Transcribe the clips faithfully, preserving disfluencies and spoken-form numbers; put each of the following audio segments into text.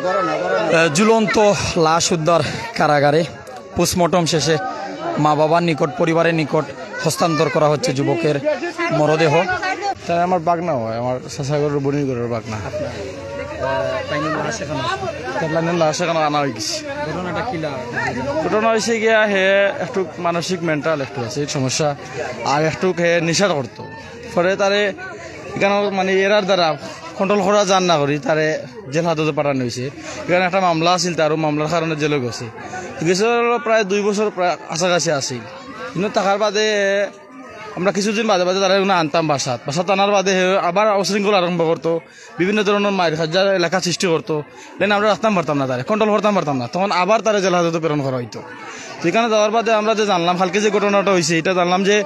আহ, ঝুলন্ত লাশ উদ্ধার কারাগারে। পোস্টমর্টম শেষে মা বাবার নিকট, পরিবারের নিকট হস্তান্তর করা হচ্ছে যুবকের মরদেহ। তাই আমার বাগনা হয়, আমার চাচাগরের বইনর ঘরর বাগনা। তাইনর লাশ এখানো আছে? তাইনর লাশ এখানো আনা অইগেছে। ঘটনাটা কিলা? ঘটনা অইছে গিয়া, হে একটু মানসিক, মেন্টাল একটু আছে সমস্যা, আর একটু হে নেশা করতো। পরে তারে এখানো মানে এরার দ্বারা কন্ট্রোল করা যার না করি, তারে জেল হাজতো পাঠানি অইছে। এখানো একটা মামলা আছিল, তার অউ মামলার কারণে জেলো গেছে। গেছে অইলো প্রায় দুই বছর প্রায় কাছাকাছি আছিল। কিন্তু থাকার বাদে আমরা কিছুদিন বাদে বাদে তারে এখানো আনতাম বাসাত। বাসাত আনার বাদে হে আবার উশৃঙ্খল আরম্ভ করতো, বিভিন্ন ধরনর মাইর কাইজ্জা এলাকাত সৃষ্টি করতো। Then আমরা রাখতাম পারতাম না তারে, কন্ট্রোল করতাম পারতাম না। তখন আবার তারে জেল হাজতো প্রেরণ করা অইতো। তো এখানো যাওয়ার বাদে আমরা যে জানলাম, কালকে যে ঘটনাটা অইছে, ইটা জানলাম যে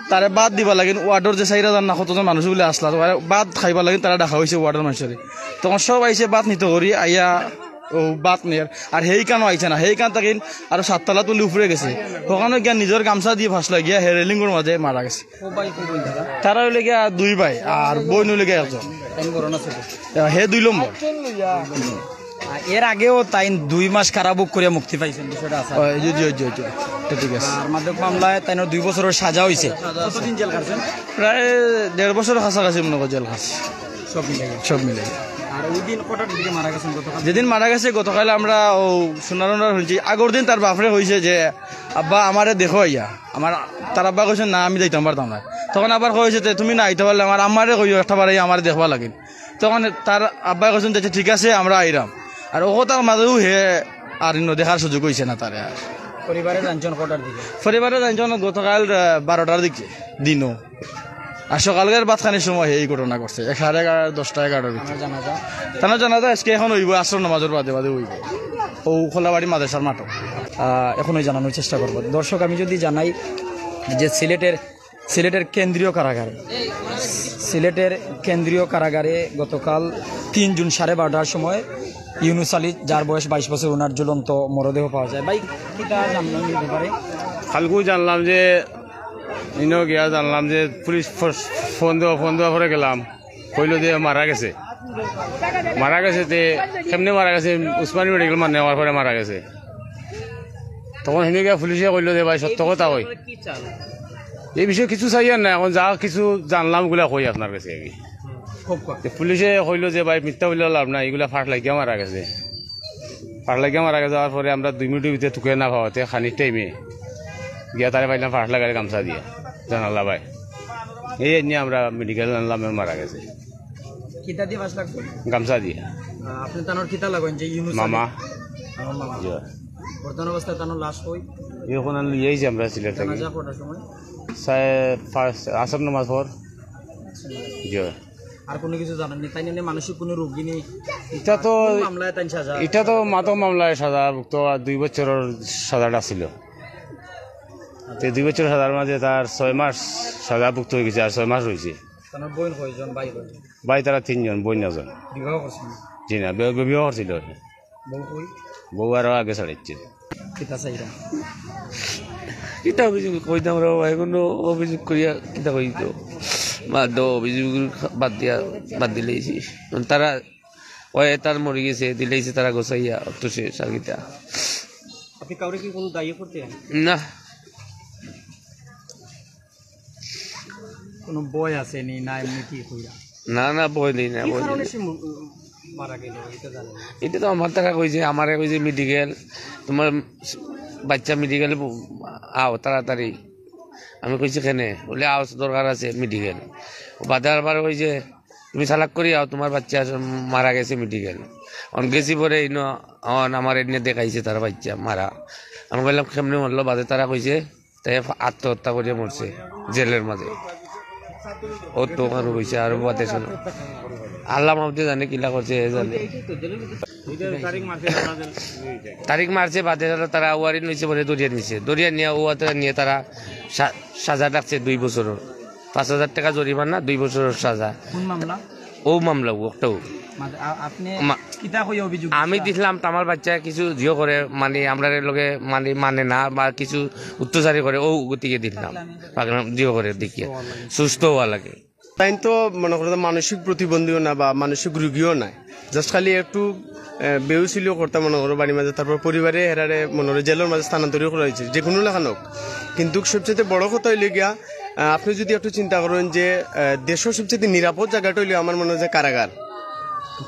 তারে ভাত দিবার লাগিন ওয়ার্ডর যে চাইর হাজার না কতজন মানুষ অগুলা আছলা, তো ভাত খাইবার লাগিন তারা ডাকা অইছে ওয়ার্ডর মানষরে। তখন সব আইছে ভাত নিতো করি, আইয়া অউ ভাত নের। আর হেইখানো আইছে না, হেইখান থাকি আরো সাততলা তুলি উপরে গেছে। অখানো গিয়া নিজর গামছা দি ফাঁস লাগিয়া হে রেলিংর মাঝে মারা গেছে। তারা অইলো গিয়া দুই ভাই, আর বইন অইলো গিয়া একজন। হে দুই নম্বর। আর এর আগেও তাইন দুই মাস কারাভোগ করিয়া মুক্তি পাইছইন, বিষয়টা আছে। ও, জি, জি, জি, জি। এটা ঠিক আছে। আর মাদক মামলায় তাইনর দুই বছরর সাজা অইছে। কতদিন জেল খাটছইন? প্রায় দেড় বছর কাছাকাছি মনে করি জেল খাটছি। সব মিলে? সব মিলে। আর ওই দিন কটার দিকে মারা গেছইন গতকাল? যেদিন মারা গেছে গতকাল, আমরা অউ সোনারুনার হুনছি, আগর দিন তার বাপরে কইছে যে, "আব্বা, আমারে দেখো আইয়া।" আমার, তার আব্বা কইছে, "না, আমি যাইতাম পারতাম না।" তখন আবার কইছে যে, "তুমি না আইতে পারলে আমার আম্মারে কইও, একটা বার আইয়া আমারে দেখবার লাগিন।" তখন তার আব্বায় কইছইন যে, "আচ্ছা, ঠিক আছে, আমরা আইরাম।" আর অউ কথার মাঝেউ হে আর ইনো দেখার সুযোগ অইছে না তারে আর। পরিবারে জানছইন কটার দিকে? পরিবারে জানছইন গতকাল, আহ, বারোটার দিকে দিনো। আর সকালকার ভাত খানির সময় এই ঘটনা ঘটছে, এক সাড়ে এগারো, দশটা, এগারোটার ভিতরে। তানর জানাজা? তানর জানাজা আজকে এখন অইবো, আসর নামাজর বাদে বাদে অইবো। অউ খোলাবাড়ি মাদ্রাসার মাঠো। আহ, এখনই জানানোর চেষ্টা করব। দর্শক, আমি যদি জানাই যে সিলেটের, সিলেটের কেন্দ্রীয় কারাগারে, সিলেটের কেন্দ্রীয় কারাগারে গতকাল তিন জুন সাড়ে বারোটার সময় ইউনুস আলী, যার বয়স বাইশ বছর, ওনার ঝুলন্ত মরদেহ পাওয়া যায়। ভাই, কিতা জানলেন এই ব্যাপারে? কালকেউ জানলাম যে ইনো গিয়া জানলাম যে পুলিশ ফোর্স ফোন দেওয়া, ফোন দেওয়ার পরে গেলাম, কইলো যে মারা গেছে। মারা গেছে তে কেমনে মারা গেছে? উসমানী মেডিকেল মানে নেওয়ার পরে মারা গেছে। তখন হিনো গিয়া পুলিশে কইলো যে, "ভাই, সত্য কথা কই।" এই বিষয়ে কিছু চাইয়ার না, এখন যা কিছু জানলাম ওগুলা কই আপনার কাছে আমি। তে পুলিশে কইলো যে, "ভাই, মিথ্যা বলিয়া লাভ নাই, ইগুলা ফাঁস লাগিয়া মারা গেছে।" ফাঁস লাগিয়া মারা গেছে। যাওয়ার পরে আমরা দুই মিনিটর ভিতরে তুকে না পাওয়াতে খানির টাইমে গিয়া তারে পাইলাম ফাঁস লাগাইল গামছা দিয়া, জানালা বায়। এই নিয়া আমরা মেডিকেল আনলাম, মারা গেছে। কিতা দিয়া ফাঁস লাগছে? গামছা দিয়া। আহ, আপনে তানর কিতা লাগইন যে ইউনুস আলী? মামা। আমার মামা। জি। বর্তমান অবস্থায় তানর লাশ কই? এখন লইয়া আইছি আমরা সিলেট থাকি। জানাজা কটার সময়? সাড়ে পাঁচ, আসর নামাজ পর। জি। আর কোনো কিছু জানেন নি? তাইন এমনে মানসিক কোনো রোগী নি? ইটা তো, কোন মামলায় তাইন সাজা? ইটা তো মাদক মামলায় সাজাভুক্ত, আর দুই বছরর সাজাটা ছিল। তে দুই বছর সাজার মাঝে তার ছয় মাস সাজাভুক্ত অইগেছে, আর ছয় মাস রইছে। তানর বইন কয়জন, ভাই কয়জন? ভাই তারা তিনজন, বইন একজন। বিবাহ করছইন? জি না, বি-, বি-, বিবাহ করছিল। বউ কই? বউ আরো আগে ছাড়িছে। কিতা চাইরা? কিতা অভিযোগ কইতাম রে বাবা, এখনো অভিযোগ করিয়া কিতা কইতো? বাদ দেও, অভিযোগ বাদ দিয়া, বাদ দিলাইছি। তারা, ওই তার মরি গেছে, দিলাইছে তারা গোছাইয়া, অত শেষ আর কিতা। আপনি কাউরে কি কোনো দায়ী করতে? না। কোনো ভয় আছে নি, না এমনি কি কইরা? না, না, ভয় নেই, না, কি ভয় কারণে নেই। সে ম-, মারা গেল, এটা জানেন না? এটা তো আমার তারা কইছে, আমারে কইছে মেডিকেল, তোমার বাচ্চা মেডিকেল আও তাড়াতাড়ি। আমি কইছি, "কেনে?" বলে, "আও, দরকার আছে মেডিকেল।" ও বাদে আবার কইছে, "তুমি চালাক করি আও, তোমার বাচ্চা আছে, মারা গেছে মেডিকেল।" অন গেছি পরে ইনো, অন আমার এনে দেখাইছে তার বাচ্চা মারা। আমি কইলাম, "কেমনে মরলো?" বাদে তারা কইছে, তাই আত্মহত্যা করিয়া মরছে জেলের মাঝে। ও তো ওখানে কইছে, আর বাদে শুনো। আল্লাহ মাহবুদে জানে কিলা করছে, হে জানে। তারিখ মারছে, বাদে তারা ওয়ারিন লইছে বলে দরিয়া নিছে। দরিয়া নিয়ে ও তারা নিয়ে তারা সা-, সাজা ডাকছে দুই বছরর। পাঁচ হাজার টাকা জরিমানা, দুই বছরর সাজা। কোন মামলা? ও মামলা, ও একটা ও। মানে, আ-, আপনি মা-, কিতা কইয়া অভিযোগ আমি দিছিলা? দিছিলাম, তো আমার বাচ্চা কিছু জিও করে, মানে, আমরার লগে, মানে, মানে না, বা কিছু অত্যাচারই করে, ও গতিকে দিছিলাম। পাগলামি। পাগলাম জিও করে দেখিয়া। সুস্থ হওয়া লাগে। সুস্থ হওয়া লাগে। তাইন তো মনে করো যে মানসিক প্রতিবন্ধীও না বা মানসিক রুগীও নাই, just খালি একটু বেউসিলিও করতাম মনে করো বাড়ির মাঝে, তারপর পরিবারে হেরারে মনে করো জেলর মাঝে স্থানান্তরিত করা হয়েছে, যে কোনো লাখান হোক। কিন্তু সবচেয়ে বড় কথা হইলে গিয়া, আহ, আপনি যদি একটু চিন্তা করেন যে, আহ, দেশের সবচেয়ে নিরাপদ জায়গাটা হইলে আমার মনে হয় যে কারাগার।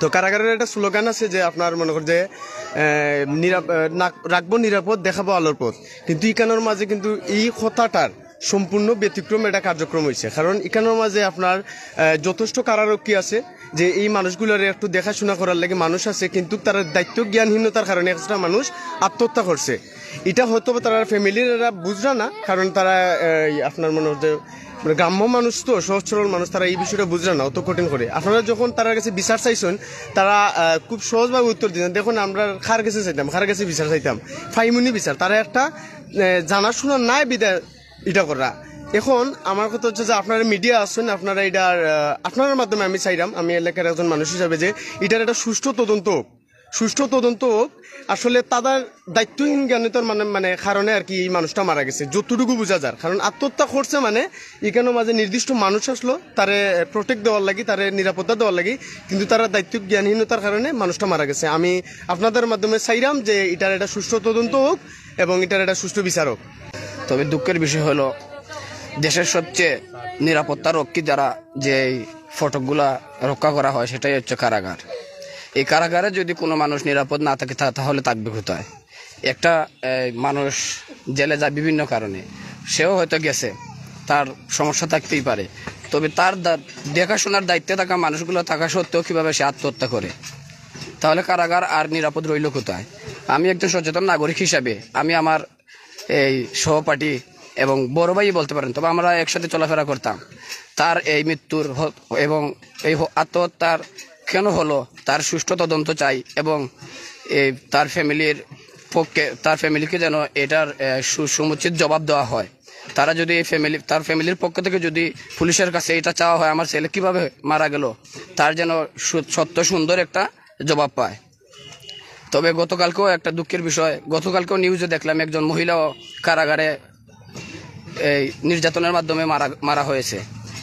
তো কারাগারের একটা স্লোগান আছে যে আপনার মনে কর যে, আহ, নিরাপ-, আহ, না-, রাখবো নিরাপদ, দেখাবো আলোর পথ। কিন্তু ইকানোর মাঝে কিন্তু এই কথাটার সম্পূর্ণ ব্যতিক্রম একটা কার্যক্রম হয়েছে। কারণ ইকানোর মাঝে আপনার, আহ, যথেষ্ট কারারক্ষী আছে, যে এই মানুষগুলোরে একটু দেখাশোনা করার লাগি মানুষ আছে, কিন্তু তারা দায়িত্ব জ্ঞানহীনতার কারণে একটা মানুষ আত্মহত্যা করছে। এটা হয়তো বা তারা ফ্যামিলির এরা বুঝরা না, কারণ তারা, আহ, এই আপনার মনে হচ্ছে মানে গ্রাম্য মানুষ তো, সহজ সরল মানুষ, তারা এই বিষয়টা বুঝরা না, অত কঠিন করে। আপনারা যখন তার কাছে বিচার চাইছেন, তারা, আহ, খুব সহজভাবে উত্তর দিচ্ছেন, "দেখুন, আমরা কার কাছে চাইতাম, কার কাছে বিচার চাইতাম, ফাইমুনি বিচার।" তারা একটা, আহ, জানাশোনা নাই বিদায় এটা করা। এখন আমার কথা হচ্ছে যে আপনারা মিডিয়া আছেন, আপনারা এটার, আহ, আপনার মাধ্যমে আমি চাইলাম, আমি এলাকার একজন মানুষ হিসাবে, যে এটার একটা সুষ্ঠু তদন্ত হোক, সুষ্ঠু তদন্ত হোক। আসলে তাদের দায়িত্বহীন জ্ঞানিতর মানে, মানে কারণে আর কি এই মানুষটা মারা গেছে, যতটুকু বোঝা যার। কারণ আত্মহত্যা করছে মানে এখানে মাঝে নির্দিষ্ট মানুষ আসলো, তারে প্রোটেক্ট দেওয়ার লাগি, তারে নিরাপত্তা দেওয়ার লাগি, কিন্তু তারা দায়িত্ব জ্ঞানহীনতার কারণে মানুষটা মারা গেছে। আমি আপনাদের মাধ্যমে চাইলাম যে এটার একটা সুষ্ঠু তদন্ত হোক এবং এটার একটা সুষ্ঠু বিচার হোক। তবে দুঃখের বিষয় হলো, দেশের সবচেয়ে নিরাপত্তা রক্ষী যারা, যে এই ফটকগুলা রক্ষা করা হয়, সেটাই হচ্ছে কারাগার। এই কারাগারে যদি কোনো মানুষ নিরাপদ না থাকে, তা-, তাহলে থাকবে কোথায়? একটা, এ, মানুষ জেলে যায় বিভিন্ন কারণে, সেও হয়তো গেছে, তার সমস্যা থাকতেই পারে। তবে তার দা-, দেখাশোনার দায়িত্বে থাকা মানুষগুলো থাকা সত্ত্বেও কিভাবে সে আত্মহত্যা করে, তাহলে কারাগার আর নিরাপদ রইল কোথায়? আমি একজন সচেতন নাগরিক হিসাবে আমি আমার এই সহপাঠী এবং বড় ভাই বলতে পারেন, তবে আমরা একসাথে চলাফেরা করতাম, তার এই মৃত্যুর হ-, এবং এই হ-, আত্মহত্যার কেন হলো, তার সুষ্ঠু তদন্ত চাই এবং এই তার ফ্যামিলির পক্ষে, তার ফ্যামিলিকে যেন এটার, এ, সু-, সমুচিত জবাব দেওয়া হয়। তারা যদি এই ফ্যামিলি, তার ফ্যামিলির পক্ষ থেকে যদি পুলিশের কাছে এটা চাওয়া হয়, "আমার ছেলে কিভাবে মারা গেল?" তার যেন সু-, সত্য সুন্দর একটা জবাব পায়। তবে গতকালকেও একটা দুঃখের বিষয়, গতকালকেও নিউজে দেখলাম একজন মহিলাও কারাগারে এই নির্যাতনের মাধ্যমে মারা, মারা হয়েছে।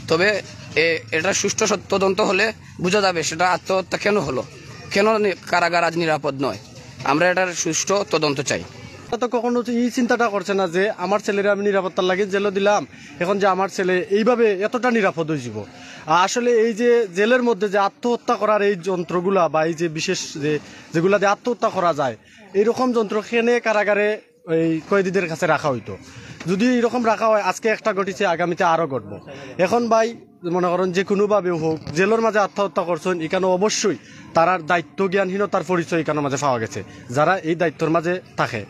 তবে এ-, এটা সুষ্ঠু সত-, তদন্ত হলে বোঝা যাবে সেটা আত্মহত্যা কেন হলো, কেন নি-, কারাগার আজ নিরাপদ নয়। আমরা এটার সুষ্ঠু তদন্ত চাই। তারা তো কখনো তো এই চিন্তাটা করছে না যে আমার ছেলেরে আমি নিরাপত্তার লাগি জেলে দিলাম, এখন যে আমার ছেলে এইভাবে এতটা নিরাপদ হয়ে যাব। আসলে এই যে জেলের মধ্যে যে আত্মহত্যা করার এই যন্ত্রগুলা বা এই যে বিশেষ যে, যেগুলা দিয়ে আত্মহত্যা করা যায়, এইরকম যন্ত্র কেনে কারাগারে এই কয়েদিদের কাছে রাখা হইতো। যদি এরকম রাখা হয়, আজকে একটা ঘটিছে, আগামীতে আরো ঘটবো। এখন ভাই, মনে করেন যে কোনোভাবে হোক, জেলের মাঝে আত্মহত্যা করছেন, এখানে অবশ্যই তারার দায়িত্ব জ্ঞানহীনতার পরিচয় এখানে মাঝে পাওয়া গেছে, যারা এই দায়িত্বর মাঝে থাকে।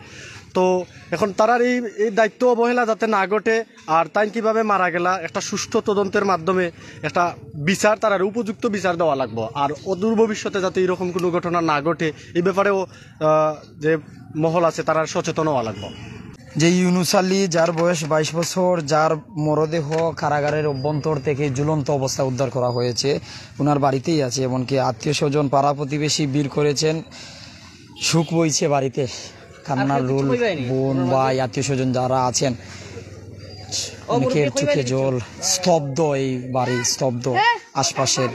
তো এখন তারার এই, এই দায়িত্ব অবহেলা যাতে না ঘটে, আর তাই কিভাবে মারা গেলা, একটা সুষ্ঠু তদন্তের মাধ্যমে একটা বিচার, তারার উপযুক্ত বিচার দেওয়া লাগবো। আর অদূর ভবিষ্যতে যাতে এরকম কোনো ঘটনা না ঘটে, এই ব্যাপারেও, আহ, যে মহল আছে, তারা সচেতন হওয়া লাগবো। যে ইউনুস আলী, যার বয়স বাইশ বছর, যার মরদেহ কারাগারের অভ্যন্তর থেকে ঝুলন্ত অবস্থায় উদ্ধার করা হয়েছে, ওনার বাড়িতেই আছে। এমনকি আত্মীয় স্বজন, পাড়া প্রতিবেশী ভিড় করেছেন, শোক বইছে বাড়িতে, কান্নার রোল। বোন, ভাই, আত্মীয় স্বজন যারা আছেন, অনেকের চোখে জল। স্তব্ধ এই বাড়ি, স্তব্ধ আশপাশের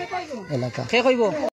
এলাকা।